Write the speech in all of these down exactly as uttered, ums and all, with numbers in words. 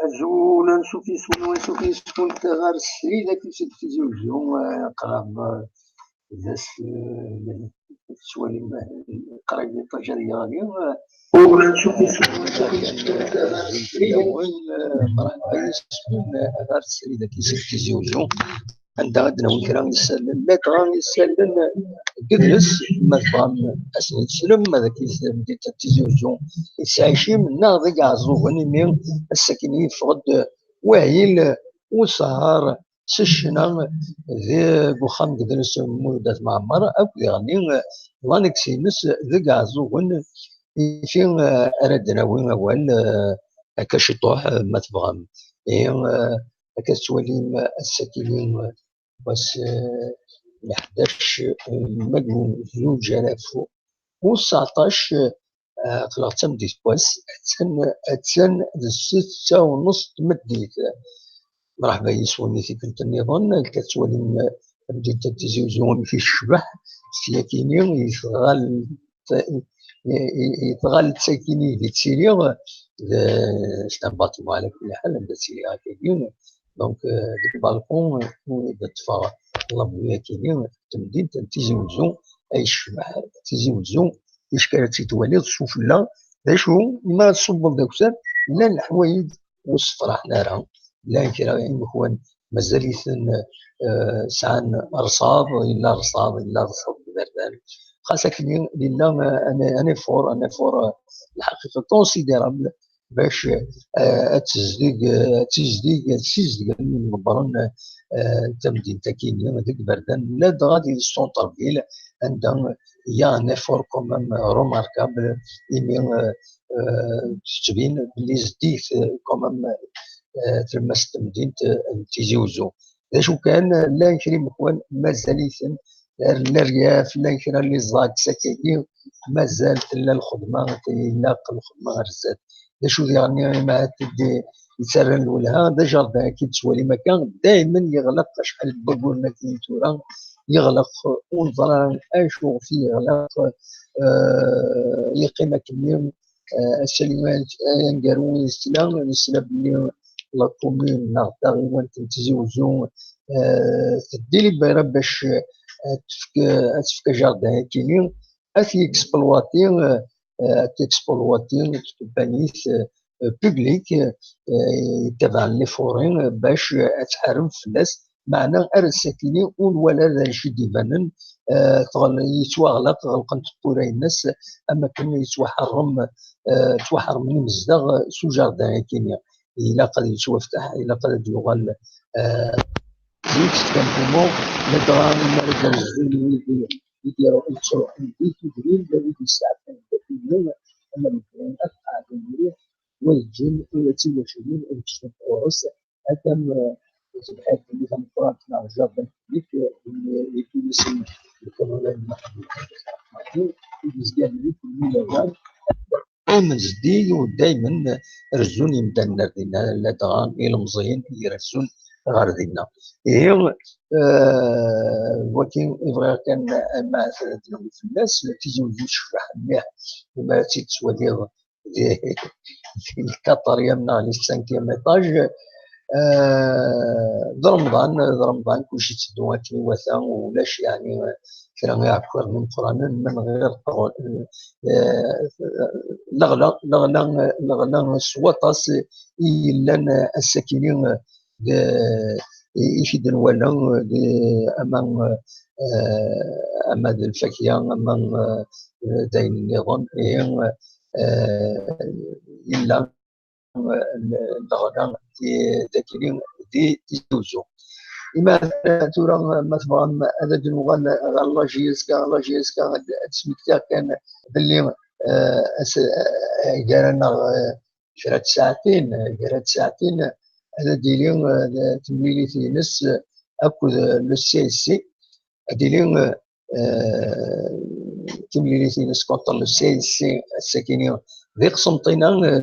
Azul, ansuf yes-wen, ansuf yes-went ɣer srid akked Tizi Uzzu, eh, qrib, eh, d ass, eh, tettwalim, eh, qrib iṭij ad yeɣli, eh, ur ansuf yes-wen, ansuf yes-went ɣer srid, eh, mṛeḥba yes-wen, eh, ɣer srid akked Tizi Uzzu. Anda ad d-nawi kra n yisallen, ladɣa isallen n yidles, ma tebɣam ad sen-teslem, ad ak-, tamdint n Tizi Uzzu i tettɛicim, neɣ d Iɛeẓẓugen, imi ass-akin yeffeɣ-d wahil usehher s ccna deg uxxam n yidles n Mulud At Mɛemmer, akk diɣenni d l'annexe-ines deg Iɛeẓẓugen, ifi ara d-nawi awal, eh, akka ciṭuḥ, eh, ma tebɣam. Ihi, eh, akka tettwalim ass-akini, wass, eh, n ḥdac, eh, Magnu zuǧ alaf u tseɛṭac, eh, aql-aɣ d tameddit n wass, attan, attan d ssetta u nus n tmeddit. Mṛeḥba yes-wen i tikkelt nniḍen, akka tettwalim, eh, tamdint n Tizi Uzzu amek i tecbeḥ, s tyakini i tɣal-, i, i, i tɣal d takini i d-ttiliɣ, d, c'est un bâtiment, ɛla kulli ḥal, anda ttiliɣ akkagi. Donc, euh, deg balcon, euh, i d-ṭṭfeɣ la vue akini, tamdint n Tizi Uzzu, ay tecbeḥ Tizi Uzzu, ticki ara tt-id-twaliḍ sufella. D acu, mi ara tṣubbeḍ d akessar, llan leḥwayeǧ ur ssefraḥen ara. Llan kra imekwan mazal-iten, eh, sɛan rrṣaḍ, yella rrṣaḍ, yella rrṣaḍ n iberdan. Xas akken yella, eh, un, un effort, un effort, eh, lḥaqiqa considérable bac, eh, ad tezdeg, eh, ad tezdeg, ad ssizdgen imḍebbren, eh, n tamdint akini deg iberdan, ladɣa di centre-ville, anda il y a un effort quand même remarquable, imi, eh, eh, tettbin belli zeddiget, eh, quand même, eh, tlemmast n temdint, eh, n Tizi Uzzu. D acu kan, llan kra imekwan mazal-iten ar leryaf, llan kra n les axes akkagi, mazal tella lxedma, ilaq lxedma ar zdat. D acu diɣen i ma ad d-, yettarran lwelha, d ajardin-agi i d-tettwalim akka, daymen yeɣleq acḥal n wagguren akkin tura, yeɣleq, ur neẓri acu ɣef yeɣleq, eh, yeqqim akkenni, eh, ass-a aneggaru i nesla, nesla belli la commune neɣ taɣiwant n Tizi Uzzu, eh, teddilibira bac, eh, ad tefk, ad tefk ajardin-agi-nni, ad t-yexploiti, eh, ad t-yexploiti tkebbanit, eh, publique, eh, yettabaɛen les forêts, eh, bac, eh, ad tḥareb fell-as, meɛna ar ass-akini ur nwala ara d acu i d-ibanen, eh, tɣel-, yettwaɣlaq, ɣelqent tewwura-ines, am akken yettwaḥerrem, eh, ttwaḥerrmen imezdaɣ s ujardin-akini. Ilaq ad yettwafteḥ, ilaq ad d-yuɣal, eh, d-, ladɣa mi ara d-rezzun wid i d-iruḥen, ttruḥen di tudrin, d wid yesteɛfan ddaw-inu, ama medden akk qeɛden mliḥ, wa yeǧǧen, wa ttwacelen, ad kecmen ɣur-s, atan, eh, tebḥirt-nni tameqqrant neɣ jardin public, eh, n, n tullisin n Lkanun n Lmeḥbub, i d-yezgan di Lkanun. Daymen zeddig u daymen rezzun yimdanen ar dinna, ladɣa ilemẓiyen i irezzun ɣer dinna. Ihi, eh, wagi i bɣiɣ kan, eh, ma ad d-nawi fell-as, Tizi Uzzu tecbeḥ mliḥ, imi ara tt-id-tettwaliḍ di, di le quatrième neɣ le cinquième étage. Eh, d Remḍan, d Remḍan, kulci yetteddu akken iwata, ulac, yeɛni, kra iɛekkiren imeqqranen, ma nɣir, eh, leɣla, leɣla, leɣla s waṭas i yellan ass-akini, d, i, i t-id-nwala, d, ama, eh, ama d lfakya, ama, eh, d ayen nniḍen, ihi, eh, yella, eh, leɣla di, dagini di Tizi Uzzu. Ima tura, ma tebɣam ad d-nuɣal ɣer la J S K, la J S K ad, ad smektiɣ kan belli, eh, as-, eh, gar-aneɣ, eh, kra n tsaɛtin, kra n tsaɛtin, ad d-tili, eh, temlilit-ines akked le C S C. Ad d-tili, eh, temlilit-ines contre le C S C, ass-akini di Qsenṭina, eh,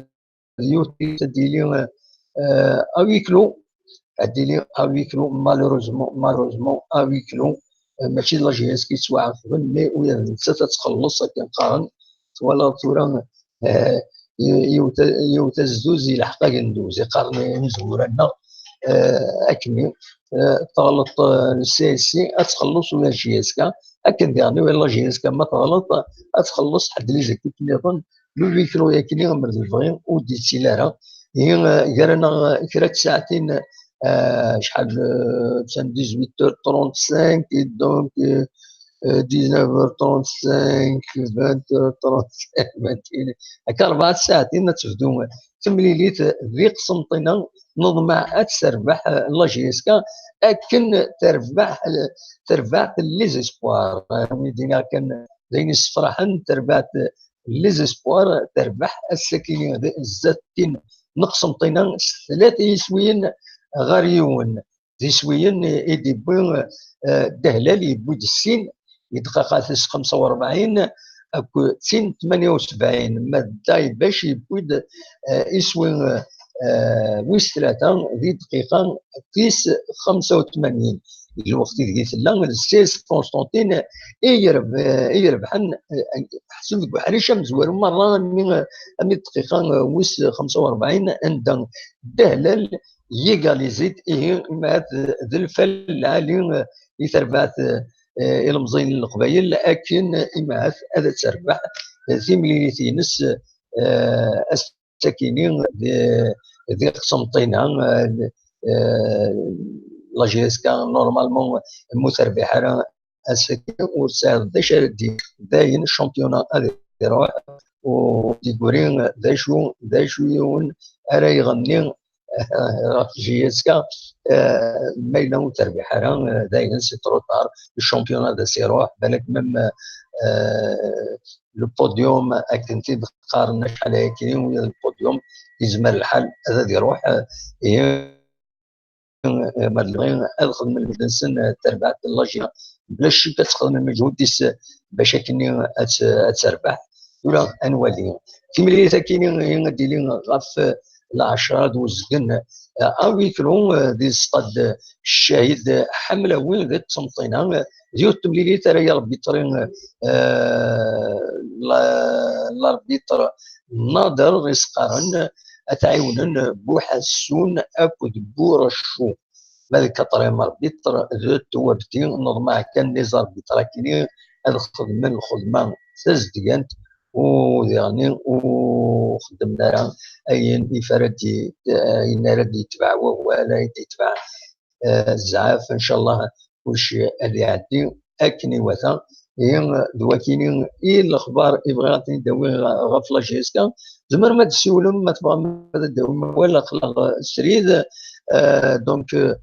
d yiwet ad d-tili, eh, à huis clos, ad d-tili à huis clos, malheureusement, malheureusement, à huis clos. eh, mačči d la J S K i yettwaɛaqben, mais ula d nettat ad txelleṣ, akken qqaren. Twalaḍ tura, eh, yiwet, yiwet azduz yelḥeq agenduz, i qqaren imezwura-nneɣ, eh, akkenni, eh, teɣleḍ, eh, C S C, ad txelleṣ ula d J S K, akken diɣen ula d la J S K ma teɣleḍ, ad txelleṣ ḥedd les équipes nniḍen, le huis clos-yakini, amer d lebɣi, ur d-yettili ara. Ihi, eh, gar-aneɣ, eh, kra n tsaɛtin, eh, acḥal, eh, d dix-huit heures trente-cinq, et donc, eh, eh, dix-neuf heures trente-cinq, vingt heures trente-cinq, vingt et une, akka rebɛa tsaɛtin ad tebdu temlilit di Qsenṭina. Neḍmeɛ ad terbeḥ, eh, la J S K, akken terbeḥ, eh, terbeḥ les espoirs. Eh, mi d-iniɣ kan d ayen yessefraḥen, terbeḥ les espoirs, terbeḥ ass-akini zdat tin n Qsenṭina s tlata yiswiyen ɣer yiwen. D iswiyen i d-yewwi, eh, Dehlal, yewwi-d sin, i dqiqa tis xemsa u rebɛin akked tin tmanya u sebɛin. Ma d Daybac yewwi-d, eh, iswi, eh, wis tlata di dqiqa tis xemsa u tmanyin. Lweqt ideg i tella, d C S Constantine i yerb-, i irebḥen, eh, ḥseb deg uḥric amezwaru merra, ami, ami d dqiqa, eh, wis xemsa u rebɛin, anda Dehlal yegalizi-d, ihi, ma d, d lfal lɛali, eh, i terbeɛt, eh, ilemẓiyen n Leqbayel, akken, eh, imahat ad terbeḥ, eh, timlilit-ines, eh, ass-akini di, di Qsenṭina, eh, eh, la J S K, normalement, mu terbiḥ ara ass-agi, ur tesɛiḍ d acu ara d-tiniḍ. Dayen, championnat ad iruḥ, ur d-yeggri d acu, d acu yiwen ara iɣenni ɣef J S K, eh, ma yella ur terbiḥ ara, eh, dayen, c'est trop tard, le championnat ad as-iruḥ, balak même, eh, le podium, akken t-id-qqaren acḥal ayagi, ula d le podium, yezmer lḥal ad, ad iruḥ, eh, ihi, eh, ma d lebɣi ad xedmen lmejhud-nsen, eh, terbaɛt n la J S K, bla ccek ad texdem lmejhud-is, eh, bac akkenni ad, ad terbeḥ. Tura ad nwali. Timlilit-agi-nni ad d-tili ɣef, eh, lɛecṛa d uzgen, eh, à huis clos, eh, di stade, eh, Ccahid, eh, Ḥamlawi di Qsenṭina, eh, d yiwet temlilit ara yarbiṭri, eh, la-, l'arbitre Nader i s-qqaren, ad t-ɛiwnen Buḥassun akked Buraccu. Ma d quatrième arbitre d Twabti, neḍmeɛ kan les arbitres akkenni ad xedmen lxedma tazedgant, u diɣen ur xeddmen ara ayen i ara d-, ayen ara d-yetbeɛ wawal, ay d-yetbeɛ, eh, zzɛaf. Ncallah kullec ad iɛeddi akken iwata. Ihi d wakini i lexbar i bɣiɣ ad ten-id-awiɣ ɣef la J S K. Tzemrem ad d-tsiwlem, ma tebɣam ad d-tawim awal, aql-aɣ srid. Euh, donc, euh,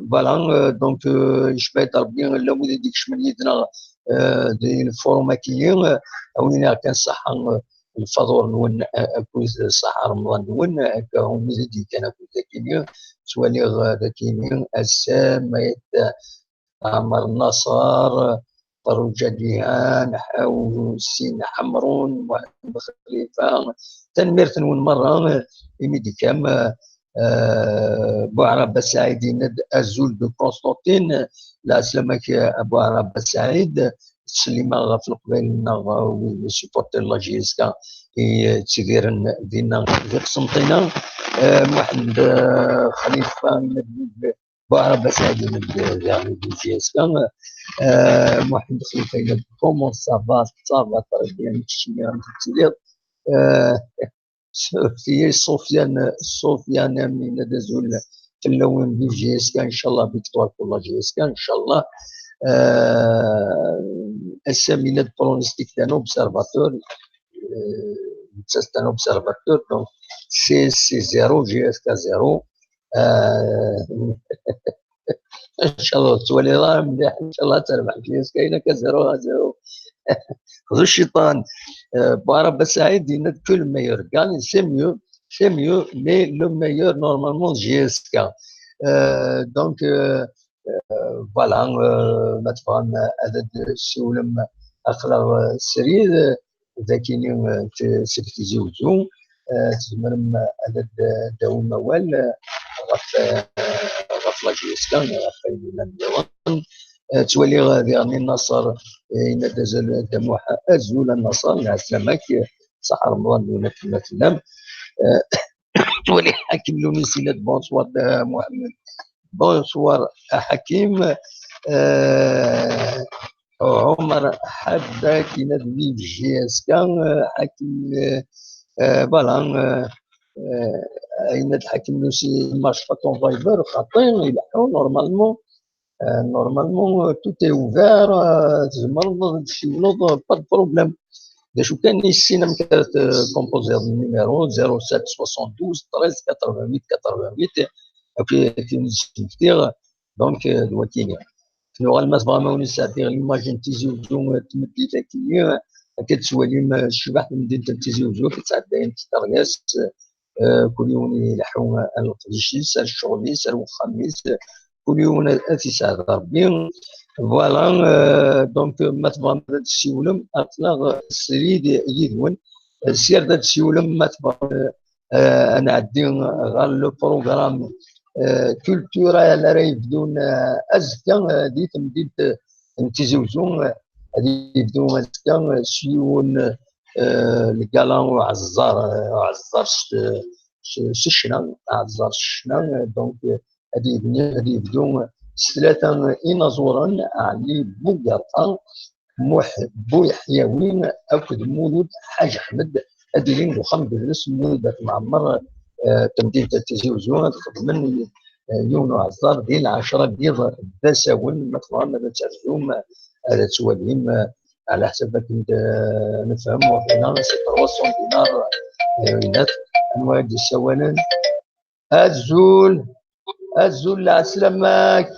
voilà, euh, donc, euh, yecba-d Rebbi, llan wid i d-ikecmen yid-neɣ, euh, di lforum-agi, euh, a win-iniɣ kan ṣṣeḥḥa, euh, lfaḍur-nwen, euh, akked ṣṣeḥḥa Remḍan-nwen, euh, akka wid i d-yekkan akked dagi, ttwaliɣ, euh, dagi, ass-a, Mayet, euh, Ɛmer Naṣer, Ferruǧa Dihan, Ḥusin Ḥemrun, Muḥend Xlifa. Tanemmirt-nwen merra, imi d-tekkam, eh, Buɛrab Saɛid yenna-d azul de Constantine, lɛeslama-k a Buɛrab Saɛid, ttsellimeɣ ɣef Leqbayel-nneɣ, wid supporter la J S K i ttidiren dinna di Qsenṭina. Eh, Muḥend, eh, Xlifa yenna-d Buɛrab Saɛid, diɣen di J S K. Euh, Muḥend Xlifa yenna-d comment ça va, ça va très bien, keččini amek tettiliḍ? Euh, Sofiane, Sofiane yenna-d azul fell-awen di J S K, inchallah victoire pour la J S K, inchallah. Euh, Assam yenna-d pronostic d'un observateur, euh, c'est un observateur, donc c'est, c'est zéro, J S K zéro. Euh, Ncallah ur tettwaliḍ ara mliḥ, ncallah ad terbeḥ J S K, yenna-k zéro à zéro. Xdu cciṭan. Euh, Buɛrab Saɛid yenna-d que le meilleur gagne, c'est mieux, c'est mieux, mais le meilleur normalement J S K. Euh, donc, euh, euh, voilà, euh, ma tebɣam ad d-tsiwlem, aql-aɣ, euh, srid. Dagini, eh, t-, seg Tizi Uzzu, eh, tzemrem ad d-, d-tawim awal, eh, ɣef, eh, ɣef la J S K, ɣef wayen yellan diɣen. Eh, ttwaliɣ diɣen Naṣer, eh, yenna-d azul a Dda Muḥ, azul a Naṣer, lɛeslama-k, ṣaḥa Remḍan, lwenna fell-am. Eh, ttwaliɣ Ḥakim Lunis yenna-d bonsoir Dda Muḥemmed. Bonsoir a Ḥakim. Eh, Ɛumer Ḥadak yenna-d vive J S K, eh, Ḥakim, eh, eh, voilà, eh, eh, yenna-d Ḥakim Lunis, ma je pas ton Viber, xaṭi, ileḥḥu, normalement. Euh, normalement, euh, tout est ouvert, euh, tzemreḍ ad d-tsiwleḍ, euh, pas de problème. D acu kan, issen amek ara tkompoziḍ numéro zéro sept soixante-douze treize quatre-vingt-huit quatre-vingt-huit, akk akken d-smektiɣ, donc, euh, d wakini. Nuɣal ma tebɣam ad wen-sɛeddiɣ l'image n Tizi Uzzu, euh, tmeddit akkenni, euh, akka d-tettwalim, euh, ccbaḥ n temdint n Tizi Uzzu, akka d-sɛeddayen s teryas, euh, kul yiwen ileḥḥu ar leqdic-is, ar ccɣel-is, ar wexxam-is, kul yiwen ad, ad t-isɛed Rebbi. Voilà, euh, donc, ma tebɣam ad d-tsiwlem, aql-aɣ srid yid-wen. Sird ad d-tsiwlem, ma tebɣam, euh, ad nɛeddi ɣer le programme, euh, culturel ara yebdun, euh, azekka, euh, di temdint n Tizi Uzzu, euh, ad yebdu azekka, euh, s yiwen, euh, lgala uɛeẓẓar, euh, uɛeẓẓar s, s, s ccna, aɛeẓẓar s ccna, euh, donc, euh, ad yebni, ad yebdu s tlata inaẓuren, Ɛli Bugerṭa, Muḥ Buyeḥyawi akked Mulud Ḥaǧ Ḥmed, ad ilin deg uxxam n wedlis n Mulud At Mɛemmer, eh, tamdint n Tizi Uzzu, ad xedmen, eh, yiwen uɛeẓẓar di lɛecṛa n yiḍ d asawen. Ma tebɣam ad terzum, ad twalim, eh, ɛla ḥsab akken d, eh, nefhem, waqila c'est trois cents dinars, eh, anwa i d-yessawalen? Azul. Azul, lɛeslama-k.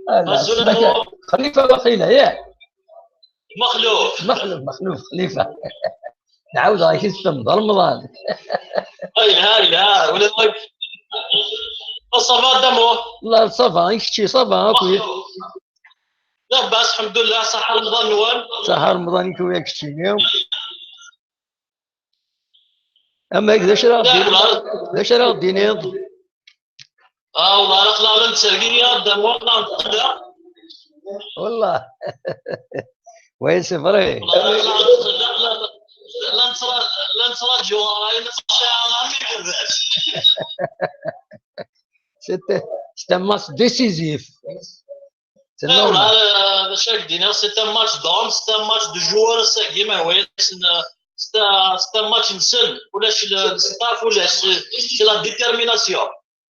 Ah, azul, lɛeslama-k. Xlifa waqila, yah? Mexluf. Mexluf, Mexluf, Xlifa. Nɛawed-ak isem d Remḍan. Ay, yelha, yelha. Ula d... Ça va, Dda Muḥ? La, ça va, i kečči, ça va, akk. Labas, lḥemdullah, ṣaḥa Remḍan-nwen. Ṣaḥa Remḍan-ik, yak keččini. Amek, d acu ara ɣ-d-tiniḍ? D acu ara ɣ-d-tiniḍ? Ah, والله, aql-aɣ la nettergigi, a Dda Muḥ, la nettqelleq. والله. Oui, c'est vrai. والله, aql-aɣ la nettqelleq, la, la nettra-, la nettraǧu, ah, ayen ssaɛa, ah, mi iḥbes. C'est, c'est un match décisif. C'est normal. D acu ara k-d-iniɣ, c'est un match d'hommes, c'est un match de joueurs, ass-agi, ma hwayeɣ, c'est un, c'est un match-nsen, ulac le, le staff, ulac, c'est, c'est la détermination.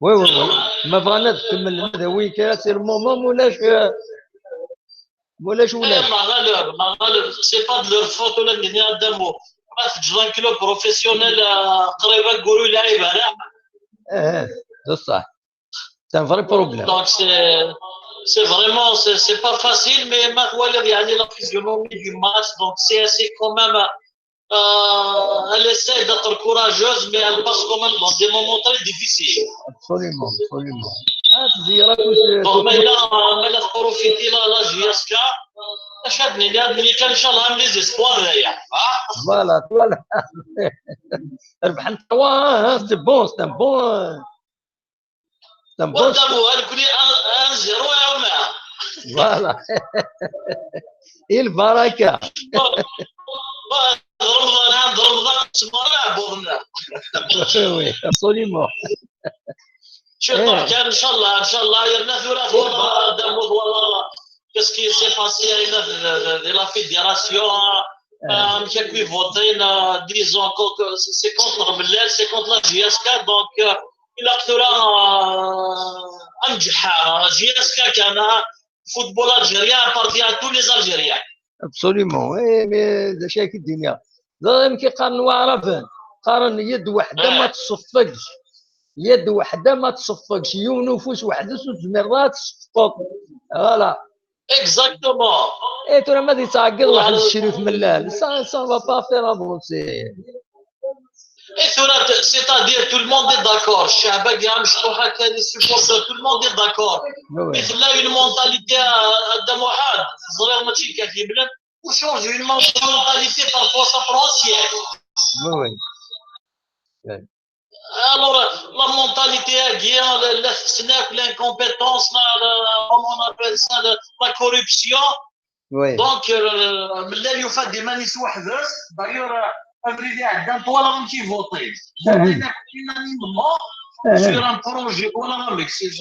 Oui, oui, oui. Ma bɣan ad kemmlen, ad awin kra, c'est le moment, ulac, euh, ulac, ulac. Eh, ma ɣaleb, ma ɣaleb, c'est pas de leur faute, ula d nini, a Dda Muḥ. Ma teǧǧeḍ un club professionnel, euh, qrib ad guru lɛib ara. Eh, eh, d ṣṣeḥ. C'est un vrai problème. Donc, c'est, c'est vraiment, c'est, c'est pas facile, mais ma twaliḍ, يعني, la physionomie du match, donc c'est, c'est quand même, euh, elle essaie d'être courageuse, mais elle passe quand même dans des moments très difficiles. Absolument, absolument. Ah, c'est... Donc, ma yella, ma yella tprofiti la, la J S K, acu ad nini, ad nini kan, inchallah, am les espoirs, ya. Voilà, voilà. Rebḥen trois un, hein, c'est bon, c'est un bon, euh, Wa Dda Muḥ, nekkni un zéro, ya. Voilà. I lbaraka. Bon, bon, d Remḍan, d Remḍan, ttmeṛ iɛebbuḍen-a. Oui, absolument. Ciṭuḥ kan, inchallah, inchallah, yerna tura twalaḍ, a Dda Muḥ, twalaḍ qu'est-ce qui s'est passé, euh, de, de, de la fédération, euh, amek akk i votin, euh, disons que c'est contre Mellal, c'est contre la J S K, donc, euh, ilaq tura, euh, ad nǧeḥ, euh, J S K kan, euh, football algérien appartient à tous les Algériens. Absolument, oui, mais d acu ara k-d-iniɣ? Ẓriɣ amek i qqaren Waɛraben, qqaren yad weḥda ma tṣeffeɣ, yad weḥda ma tṣeffeɣ, yiwen ufus weḥd-s ur tezmireḍ ara ad tṣeffeḍ. Voilà. Exactement. Et tura ma d-yettɛeggiḍ weḥd-s Crif Mellal, ça, ça va pas faire avancer. Et tura, c'est-à-dire, tout le monde est d'accord. Ccɛb-agi amecṭuḥ akka, les supporters, tout le monde est d'accord. Oui, oui. Mais tella une mentalité, euh, a Dda Muḥ, ẓriɣ mačči kan i Mellal, on change une mentalité, parfois ça prend un siècle. Oui, oui. Oui. Alors, la mentalité, la, la, l'incompétence, la, la, comment on appelle ça, la, la corruption. Oui. Donc, euh, d'ailleurs, euh, avril iɛeddan, twalaḍ amek i voté. Voté unanimement sur un projet, voilà, avec ces...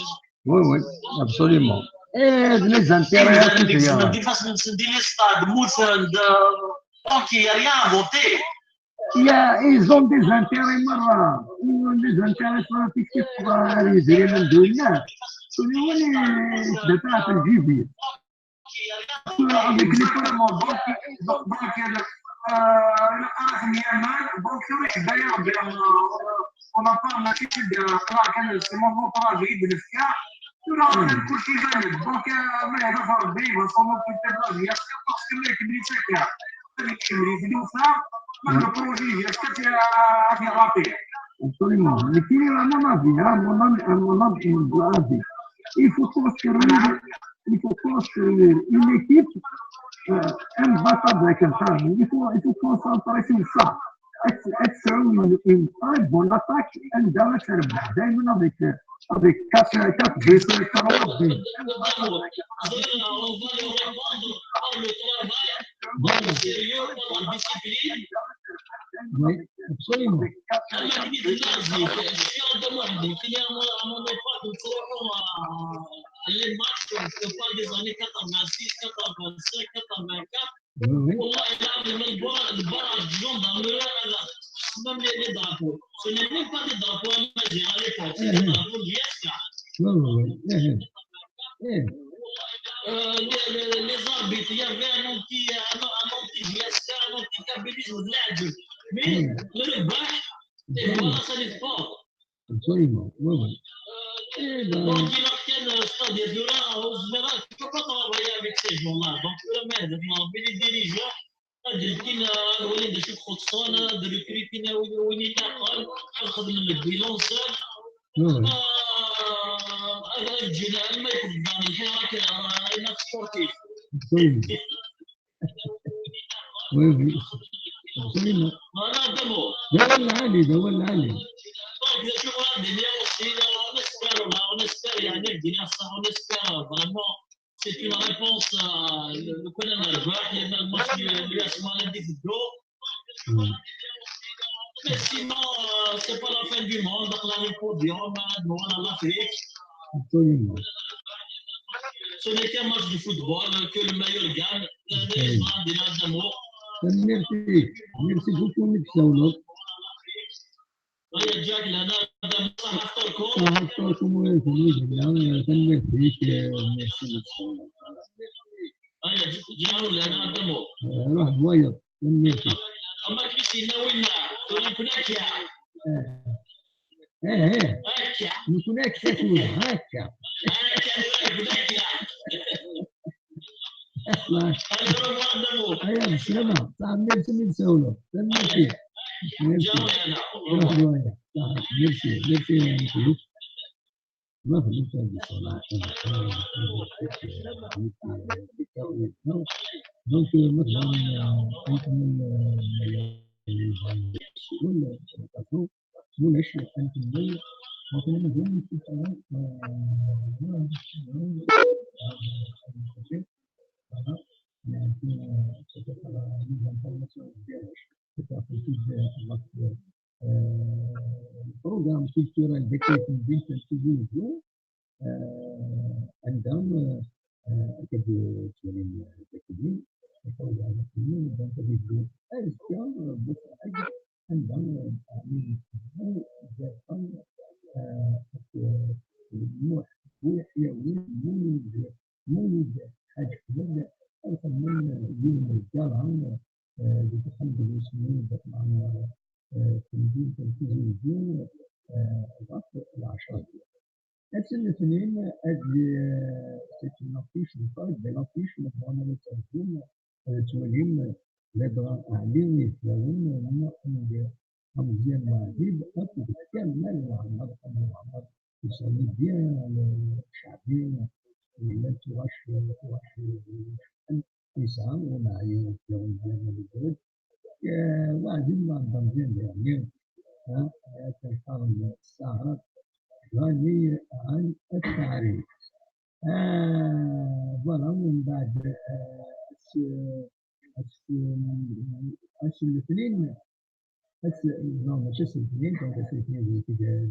Oui, oui, absolument. Et les intérêts, les stades, donc il n'y a rien à voter. Il y a, ils ont des intérêts, ils ont des intérêts stratégiques pour les éléments de l'Union. Avec les... Donc, donc, euh, donc, euh, on a pas l'habitude de, c'est mon entourage, il est fier. Tura, kulci iban-d. Donc, euh, mais il va falloir vivre sans occuper de la vie, parce que les politiques, euh, les politiques, ça, même le projet, il est peut-être, euh, à faire rater. Absolument. Mais qui est à mon avis, hein, mon avis, à mon avis, mon avis. Il faut construire, il faut construire une équipe, euh, imbattable avec un charme. Il faut, il faut concentrer sur ça. Être, être sur une, une très bonne attaque, un gars avec, avec quatre, quatre buts, cinq buts. On va leur répondre par le travail, par le sérieux, par la discipline. Oui, absolument. أما كي تنازل، شي عندهم واحد، كي يعملوا، يعملوا نقاط، نروحوا، آه، les matchs, on parle des années quatre-vingt-six, quatre-vingt-cinq, quatre-vingt-quatre. Oui, oui. والله العظيم البرا-، البراج، الجندرمري، هذا، même les, les drapeaux. Ce n'est même pas des drapeaux à la Générale, c'est des drapeaux de l'I S K. Oui, oui, oui. Euh, les, les, les arbitres, il y avait un anti, un, un anti-G S K, un anti-kabylisme de l'Égypte. Mais le rugby, c'est pas ça, les sports. Absolument, oui, oui. Donc, il a qu'un stade, il y a de là, au général, tu peux pas travailler avec ces gens-là. Donc, le maire, mais les dirigeants, هاد الكين، آه، الوليد شوف خصوصا، هاد الكريتين، آه، وين يتعقل، ياخذ من البيلون سير. آه، هاد الجيل ما يكون دار الحين راك، آه، هنا في سبورتيف. Oui, oui. Absolument. Voilà, c'est bon. هذا هو العالي، هذا هو العالي. Donc, je vois des liens aussi, là, on espère, là, on espère, il y a un lien, ça, on espère, euh, vraiment. C'est une réponse, euh, le, le colonel Ibrahim, moi, je suis, euh, Yasmine Abdou. Mais sinon, euh, c'est pas la fin du monde, on a le podium, euh, on a l'Afrique. Absolument. Ce n'est qu'un match de football, euh, que le meilleur gagne. Merci. Merci beaucoup, Mick Saoulot. هيا جاك لهنا، هذا بصح فطوركم. صح، فطوركم وياكم، وياكم. يا، يا، تنميرت فيك، يا، ميرسي، ميرسي. هيا ج-، جاو لهنا، قدموا. آه، روح بوايض، تنميرت فيك. أما كريستينا وين؟ وين كنا كيا؟ آه. إيه، إيه. هكا. نكون هكا شوية، هكا. هكا، هكا. الله. هيا، روح قدموا. هيا، بسلامة. صح، ميرسي، ميرسي، ولا. تنميرت فيك. ميرسي. جاو لهنا. روح بوايض. صح، ميرسي، ميرسي، ميرسي. ما في الإنسان بصراحة. Donc, euh, مثلًا، آه، أنتم ال-، ولا، ولا شيء، أنتم ال-، مثلًا، مثلًا، آه، يعني، آه، programme culturel ذاك في مدينة تيزي وزو، آه، عندهم، آه، آه، كدير تمارين ذاكرين، كدير تمارين، دونك كدير أذكى، آه، بصح عندهم، آه، تمارين، آه، آه، نوح، ويحيى، مولود، مولود حاج أحمد، الفنان يوم الجارة، آه، اللي تحمد المسلمين، آه، في مدينة تيزي وزو، آه، العصر العشرة. Ass n letnin, ad, euh, c'est une affiche, une très belle affiche, مثلًا ad twalim, ad twalim, ladɣa Ɛli Ideflawen, Muḥend Amezyan Meɛdid, akked Kamal Leɛmer, Kamal Leɛmer, il connaît bien le Ceɛbi, il est entourage, entourage, euh, يسعى ومعي يوم الدين الجديد. آه، وعدين ما نظن بيان يعني. ها، كنقارن السهرة غني عن التعريف. آه، voilà، ومن بعد، آه، أس، أس، أس الاثنين، أس، non، ماشي أس الاثنين، donc أس الاثنين اللي كيدير،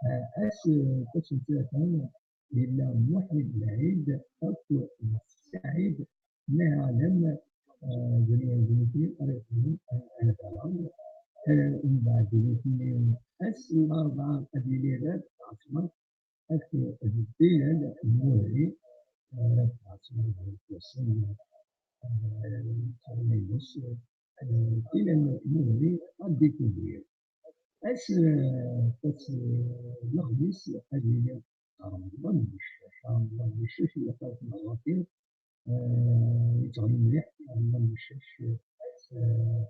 آه، أس، أس ثلاثة، إلا محي العيد أكو السعيد نعلم، آه، جميع المسلمين أرسلهم أنا، آه، ومن بعد الاثنين، أس الأربعة، قبيلة عاصمة، أس الدين المهري، آه، عاصمة الحسين، آه، الدين المهري، قد يكون. أس، أس الخميس، قبيلة رمضان مشاش، رمضان مشاش اللي قالت مراتي، آه، يتغني مليح، رمضان مشاش، آه، آه،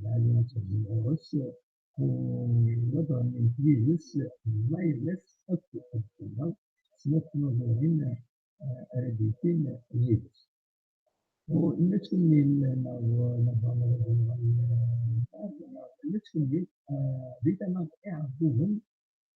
العالية تغني العرس، ويضع من تليلس، ما يلس أكو أكو، سنة نظرين، آه، أراديتين يلس. ونتكمل، نتكمل، آه، دي تمام إعبوهم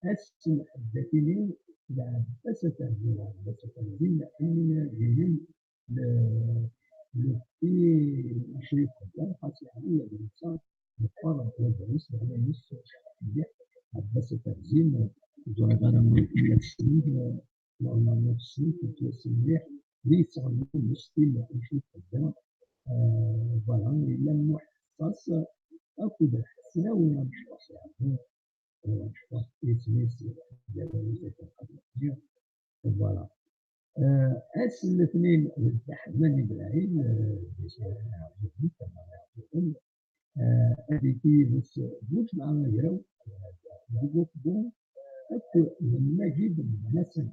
أسل الداخلين لعبسة الزنا، لعبسة الزنا، أننا جايين ل-، لفي شيء قدام خاص يعني الإنسان يقرر ولا يسمع ولا يسمع. عبسة الزنا، وزرقاء من السنين، لأن السنين في السنين ليس عندهم مشكلة في شيء قدام. آه، voilà، إلا محصص أكو بحث لا ولا مش واصل. Voilà. آه، أس الاثنين الرحمن إبراهيم، آه، آه، هذه كيفاش بوش مع مجرى، آه، بوش بوش، أكو من مجيب مثلا.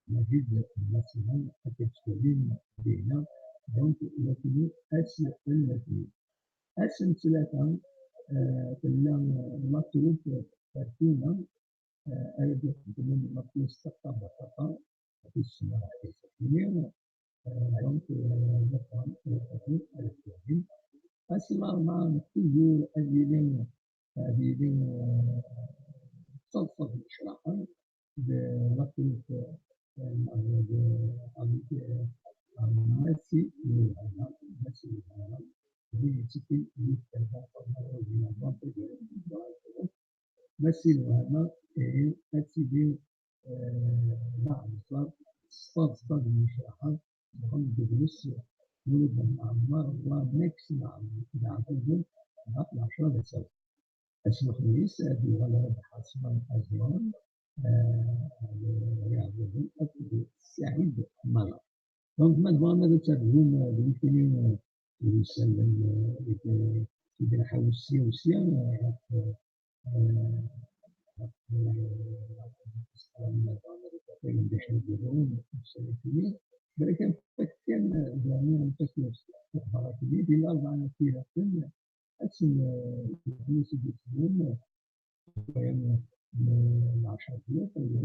مجيد مثلا أكتبين بينا، donc لكن أس الاثنين. أس ثلاثة، آه، تلا لا تروب ترتينا، آه، أرد من مطلوب سقطة بطاقة في السنة الثانية. آه، donc، آه، نفهم، آه، أس الأربعة نكتبوا أبيلين، أبيلين، آه، صلصة الشراحة. بلطيف، آه، ماسي الوهمة، ماسي الوهمة، بلطيف، ماسي الوهمة، إيه، أتيدي، آه، مع الصاد، صاد، صاد المشرحة، محمد بن يوسف، ولد بن عمار، وماكس مع، مع العقوبة، مع العشرة بسبب. Ass n lexmis, ad yuɣal Rabaḥ Ɛaṣman Azwan, eh, ad yaɛdel akked Saɛid Mala. Donc, ma tebɣam ad tɛeddim, eh, d nekkini, eh, i d-isellen, eh, i d-, i d-nḥawi sya u sya, eh, ɣef, eh, ɣef, eh, ayen d acu i d-yeḍran ussan-agi. Balak ad nfak kan, eh, yeɛni ad nfak lexbarat-nni di larebɛa n At Yiraten, Akken, eh, yeḥbes deg-sen, eh, n lɛecṛa deg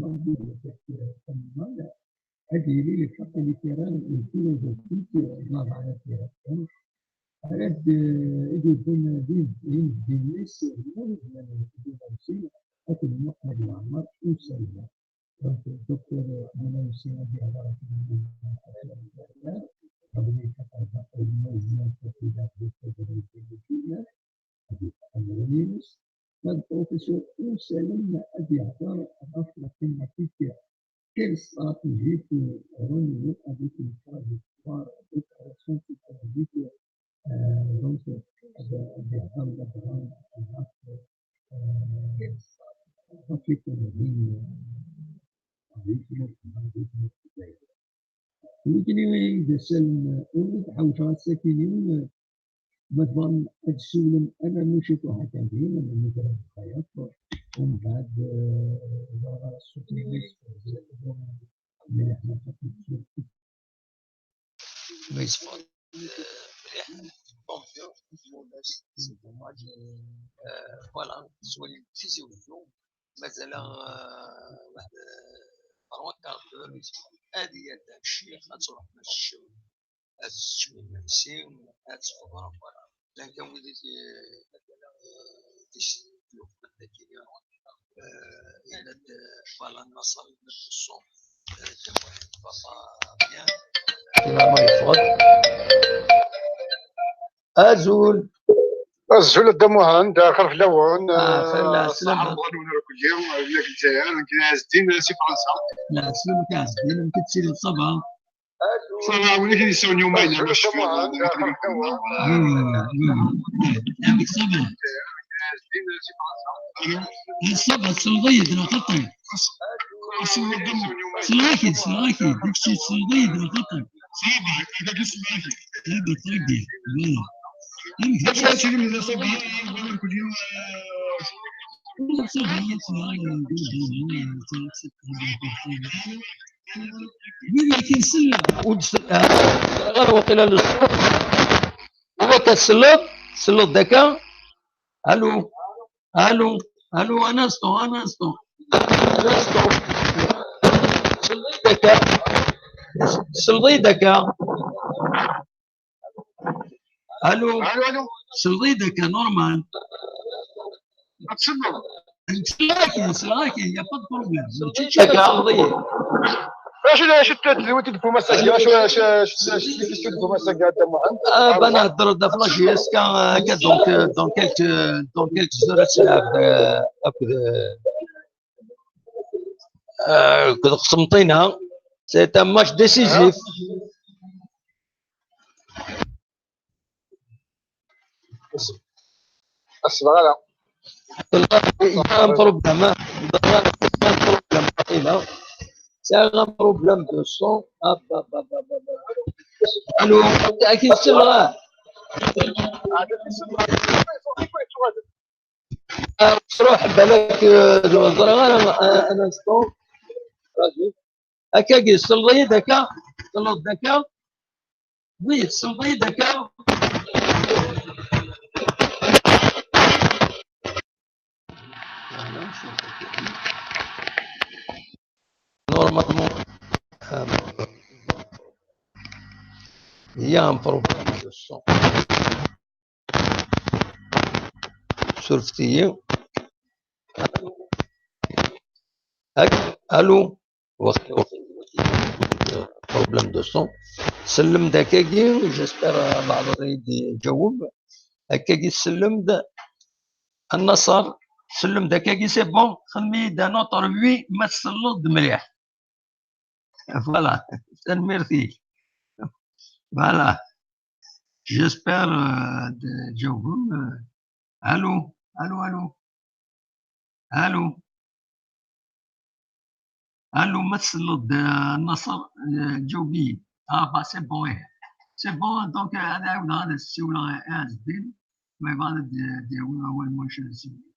Ṛebbi, eh, tammal, ad yili lfaqq littéraire n filozofique, eh, n ṛebɛa n At Yiraten. Ara d, eh, i d-yewwin d, d inebgi-nni-s, eh, d Lmulud Lɛali Mɛemmri akked Muḥemmed Leɛmer Uselma. Donc, الدكتور مناوسي ربي يبارك فيه، ربي يحفظه، الموزنة في الكتاب، الدكتور مناوسي، ربي يحفظه، البروفيسور أوسالم أبي عطار، غف la thématique: quelle stratégie pour renouer avec une trajectoire de croissance économique. آه، donc، هذا، هذا يهضر مثلًا على، آه، التكنولوجيا، الريتم، الريتم الجزائري. يمكن يسأل، أولد حوش الساكنين، مثلًا، هاد السلم، أنا مشيت واحد كان فيه، أنا مثلًا خياط، ومن بعد، آه، السوق اللي مليح، ما يصفى، آه، مليح. Bon, c'est dommage. آه، voilà، سوالي تيزي وجو. مازال، آه، واحد، آه، trois quarts d'heure. هادي هي الشيخ، غتروح باش الشيخ، غتروح، voilà. لأن كان وليدي، آه، Voilà, Nasser, papa, bien. Dima ma yeffeɣ-d. Azul. Azul a Dda Muḥend, lxir fell-awen. Ah, fell-as, ṣṣeḥ, lɛafiya. Rebɣan-wen akk-, nekk Lezzayer, nekk Ɛezdin si Fransa. Lɛeslama-k a Ɛezdin, amek i tettiliḍ, ça va? Ça va, win i k-yessawlen yumayna, ma cfiɣ. Amek ça va? Ça va, tselleḍ-iyi-d neɣ xaṭi? Selleɣ-ak-id, selleɣ-ak-id, deg-s tselleḍ-iyi-d neɣ xaṭi? Ça va, dagi selleɣ-ak-id. Ça va, très bien, voilà. Amek d acu ad tilim d asabi, wala mkul yum, ça va, ça va, win akin selleɣ, ur d-, ah, ɣer waqila le son. Wala ka tselleḍ, tselleḍ-d akka. Allô, allô, allô, un instant, un instant. Un instant. Tselleḍ-d akka. Tselleḍ-d akka. Allô. Allô, allô. Tselleḍ-d akka, normal. Ad tselleḍ. Selleɣ-ak-id, selleɣ-ak-id, y a pas de problème. Mačči d kečč ara tselleḍ-iyi. Acu, acu tedwilt i d-tewwim ass-agi? Acu, acu, acu, acu tedwilt i d-tewwim ass-agi, a Dda Muḥend? Ah, ben, nehder-d ɣef la J S K, euh, akka, donc, euh, dans quelques, dans quelques heures, ad tt-nɛawed, euh, akked, euh, euh, akked Qsenṭina. C'est un match décisif. Asebɣer-a. Il y a un problème, hein. Il y a un problème, là. C'est un problème de son. Ah, bah, bah, bah, bah, bah. Allô, à qui c'est là? Ah, تروح بالك، آه، ضرغرة، آه، un instant. Akkagi, tselleḍ-iyi-d akka? Tselleḍ-d akka? Oui, tselleḍ-iyi-d akka? Normalement, euh, il y a un problème de son. Surfet-iyi. Allô? Waqila, waqila, waqila, problème de son. Sellem-d akkagi, j'espère, euh, baɛḍ ad yi-d-iǧaweb. Akkagi, sellem-d. A Nnaṣer, sellem-d akkagi, c'est bon. Xdem-iyi-d un autre oui, ma tselleḍ-d mliḥ. Voilà. Tanemmirt-ik. Voilà. J'espère, euh, d-, ǧawbem, euh, allô, allô, allô. Allô. Allô, ma tselleḍ-d, euh, Nnaṣer, euh, ǧaweb-iyi. Ah, bah, c'est bon, eh. C'est bon, donc, euh, ad ɛiwdeɣ ad as-ssiwleɣ i Ɛezdin, ma yebɣa ad d-, d-yawi awal ma ulac ad as-ssiwleɣ.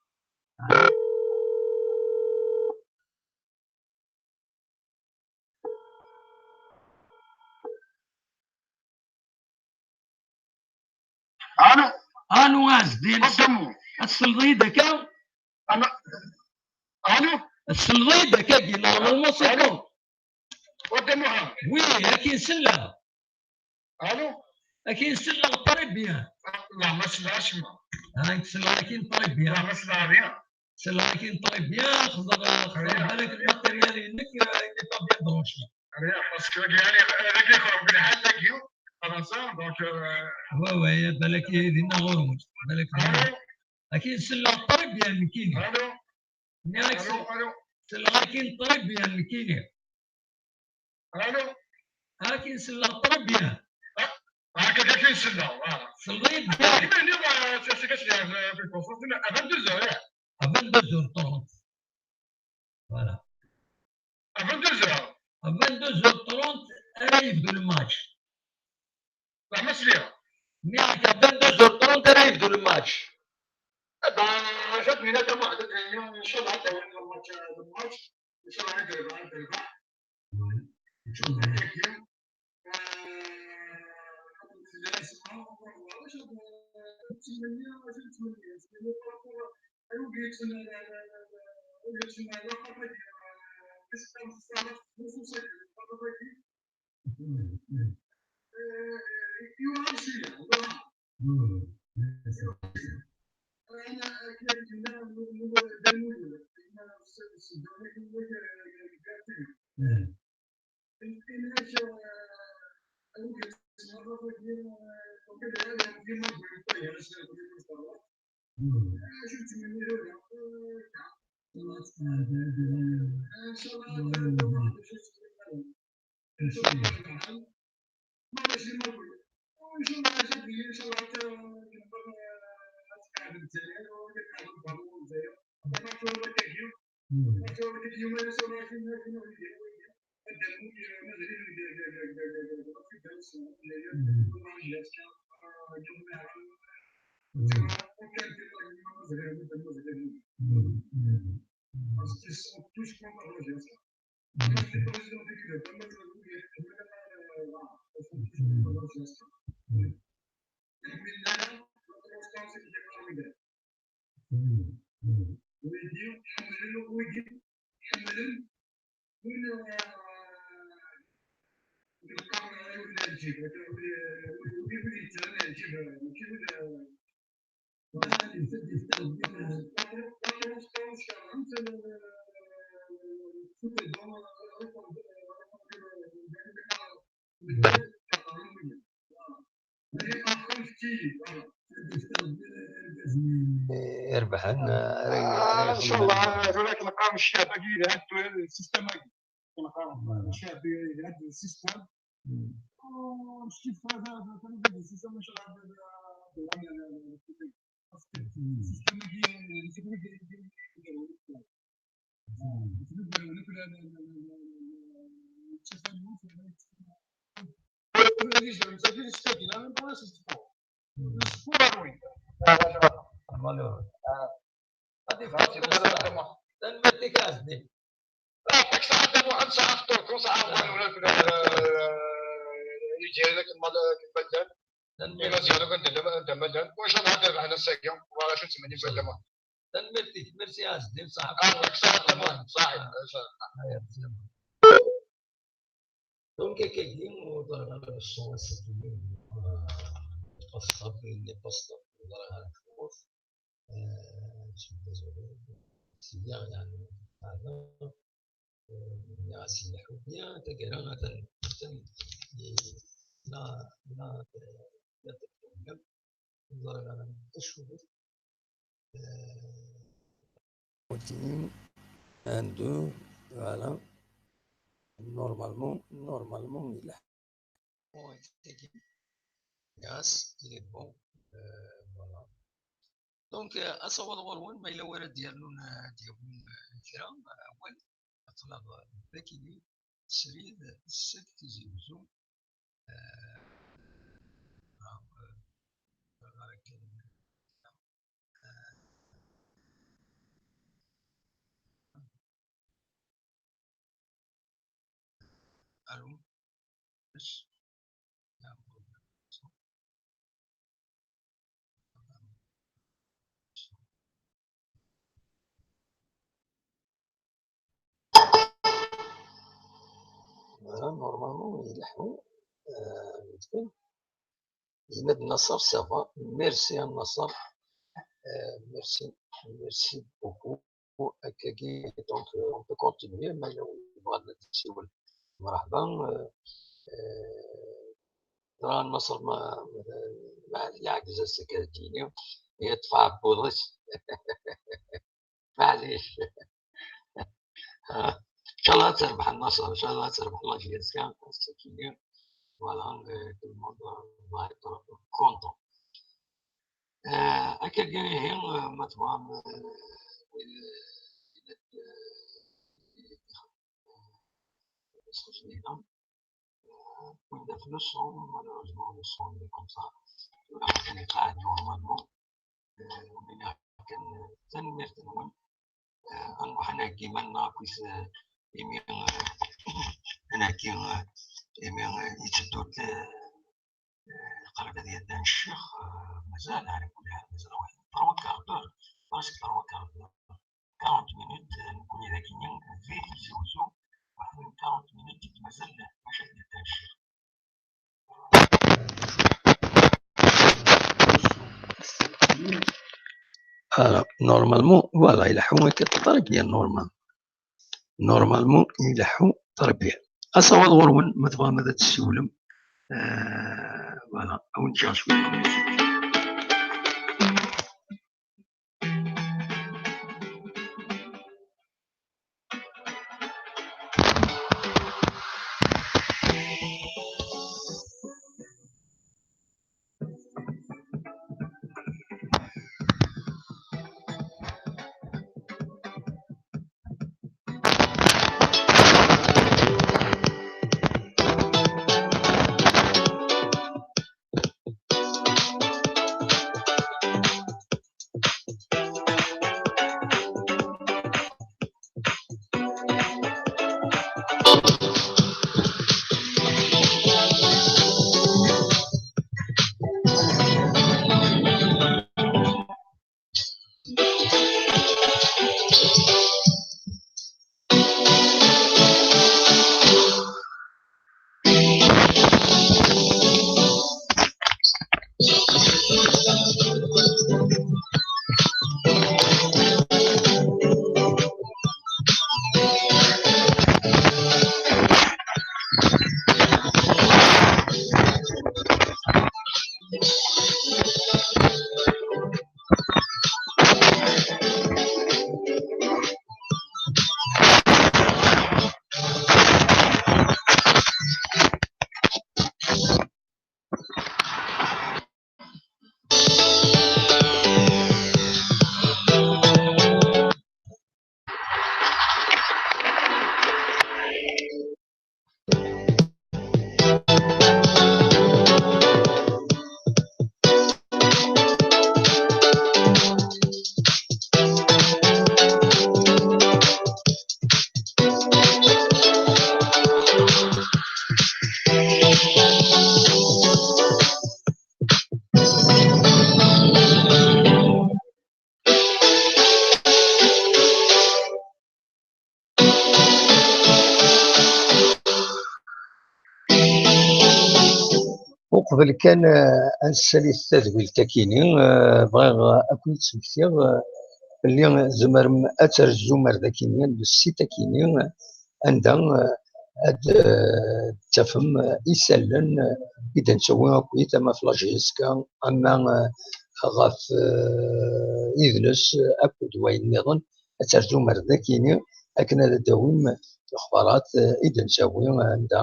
Allô. Allô, Ɛezdin. Ad tselleḍ-iyi-d akka? Allô. Ad tselleḍ-iyi-d akkagi, normalement, c'est bon. Oui, akin selleɣ. Allô. Akin selleɣ très bien. Ah, la, ma selleɣ acemma. Ah, selleɣ akin très bien. La, ma selleɣ rien. Selleɣ akin très bien, xḍer, xḍer, balak le matériel inek, euh, il n'est pas bien branché. Rien, parce que, يعني, هذاك يخرج من الحال تاعي، فرنسا، donc, euh, ouais, ouais, balak dinna ɣur-wen, balak dinna. Akin selleɣ très bien, nekkini. Allô. Nniɣ-ak selleɣ akin très bien, nekkini. Allô. Akin selleɣ très bien. Ah, ah, akin selleɣ, ah. Selleɣ-d. Ah, c'est, c'est, c'est, c'est, à vingt-deux heures, hein. À vingt-deux heures trente. Voilà. À vingt-deux heures. À vingt-deux heures trente, ara yebdu le match. Nniɣ-ak à vingt-deux heures trente ara yebdu le match. Eh ben, j'attends, j'attends, j'attends, إن شاء الله, حتى وين الماتش، الماتش، إن شاء الله نقدر، نقدر. Irebḥen. Ah, ncallah tura akken qqaren ccab-agi yelha-d tura système-agi. Akken qqaren ccab yelha-d système. Système-agi. Tanemmirt-ik a Ɛezdin. Tanemmirt-ik, merci a Ɛezdin, ṣaḥit. Donc, akkagi, ur ẓriɣ ara acu i s-d-nniɣ. Pastor, il n'est pas pastor, ur ẓriɣ ara acu. Euh, je suis désolé. Sliɣ, yeɛni, pardon. Euh, nniɣ-as ileḥḥu. Bien, taggara, atan, atan, la, la, la, ur ẓriɣ ara acu. Euh, continue. Un, deux, voilà. Normalement, normalement, il a. Yes, il est bon. Euh, voilà. Donc, euh, asawaḍ ɣur-wen, ma yella wara d-yernun, euh, ad d-yawin, euh, kra, euh, awal, ad ṭṭleɣ, euh, bakili, srid, seg Tizi Uzzu. Euh, euh, euh, Allô? Voilà, normalement, il est bon. Euh, vite fait. Yenna-d Nasser, ça va. Merci à Nasser. Euh, merci, merci beaucoup. Akkagi, donc, euh, on peut continuer, ma yella win yebɣan ad d-yessiwel, mṛeḥba. Euh, euh, ẓriɣ Nasser ma, ma, ma yeɛgez ass-agi ad d-yini, yeṭṭef aɛebbuḍ-is. Maɛlic. Inchallah ad terbeḥ Nasser, inchallah ad terbeḥ la J S K ass-agi. Voilà, euh, tout le monde va être content. Euh, akkagi ihi, euh, ma tebɣam, euh, win, euh, win d aflus, malheureusement, le son est comme ça. Tura atan iqeɛɛed normalement. Euh, win akken, euh, tanemmirt-nwen. Euh, ad nruḥ ad nheggi iman-nneɣ akkit, euh, imi, euh, ad nheggi, euh, imi, euh, yetteddu-d, euh, qrib ad yeddan ccix, euh, mazal, ɛni kul ḥal, mazal waḥed, trois quarts d'heure, presque trois quarts d'heure, quarante minutes, euh, nekkni dagi di Tizi Uzzu, waḥed n quarante minutes i d-mazal, bac ad yeddan ccix. Alors, normalement, voilà, ileḥḥu akka très bien, normal. Normalement, ileḥḥu très bien. Asawaḍ ɣur-wen, ma tebɣam ad tessiwlem, Euh, voilà, à vous de chercher la musique. Uqbel kan, eh, ad nessali tadwilt akini, eh, bɣiɣ ad ken-id-smektiɣ, eh, belli tzemrem ad terzum ar dakini, le site akini, anda, eh, ad, eh, tafem, eh, isallen, eh, i d-nettawi akkit, ama ɣef la J S K, ama, eh, ɣef, eh, idles, eh, akked wayen nniḍen. Ad terzum ar dakini akken ad d-tawim lexbarat, eh, i d-nettawi, eh, anda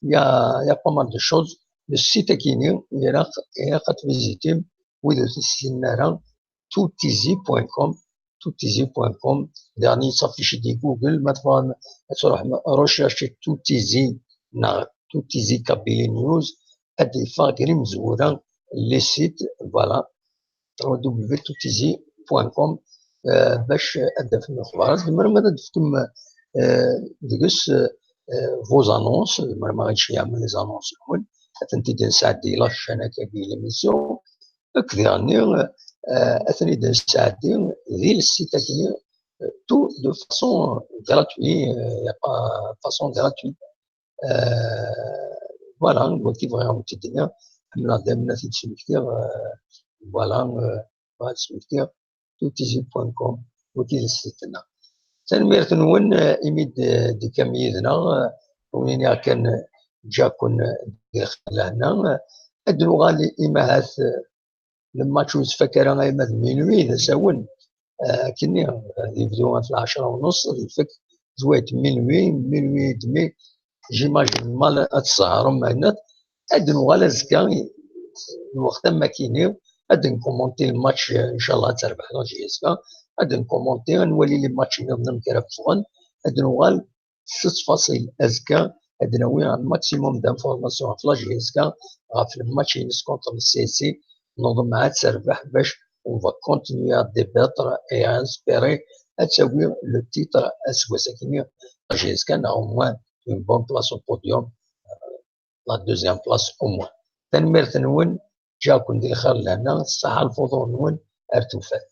il y a, il y a pas mal de choses. Le site akini, ilaq, ilaq ad tvizitim, wid ur t-ssinen ara, toutizi point com, toutizi point com, daɣen yettaffici di Google, ma tebɣam ad truḥem recherche Toutizi neɣ Toutizi Kabylie News, ad d-yeffeɣ gar imezwura, les sites, voilà, w w w toutizi point com, eh, bac ad d-tafem lexbarat. Tzemrem ad d-tefkem, eh, deg-s, eh, vos annonces, tzemrem ad ɣ-d-tceyyɛem les annonces-nwen, ad tent-id-nesɛeddi la chaîne-agi, l'émission, akked diɣenni, eh, ad ten-id-nesɛeddi di le site-agi, eh, tout de façon gratuite, eh, il y a pas, façon gratuite. Euh, voilà, wagi bɣiɣ ad wen-t-id-iniɣ, ḥemmleɣ daymen ad t-id-smektiɣ, euh, voilà, euh, bɣiɣ ad smektiɣ, toutizi point com, wagi d site-nneɣ. Tanemmirt-nwen, euh, imi d-, d-tekkam yid-neɣ, euh, ad wen-iniɣ kan, euh, ǧǧiɣ-ken, euh, di lxir lehna, euh, ad nuɣal imahat, euh, le match ur yettfak ara, ayma d minuit d asawen. Ah, akkenni, ah, ad yebdu ɣef lɛecṛa u nneṣ, ad yefk zwayet minuit, minuit et demi. J'imagine mal ad tsehrem, meɛna ad nuɣal azekka, lweqt am akkenni, ad nkumunti le match, inchallah ad terbeḥ la J S K, ad nkumunti, ad nwali les matchs nniḍen amek ara ffɣen, ad nuɣal s ttfaṣil. Azekka ad d-nawi un maximum d'informations ɣef la J S K, ɣef le match-ines contre le C S C. Nuḍen ad terbeḥ bac on va continuer à débattre et à espérer ad tawi le titre aseggas-agi, la J S K, neɣ au moins une bonne place au podium, euh, la deuxième place au moins. Tanemmirt-nwen, ǧǧiɣ-ken di lxir lehna, ṣṣeḥḥa lfuḍur-nwen, ar tufat.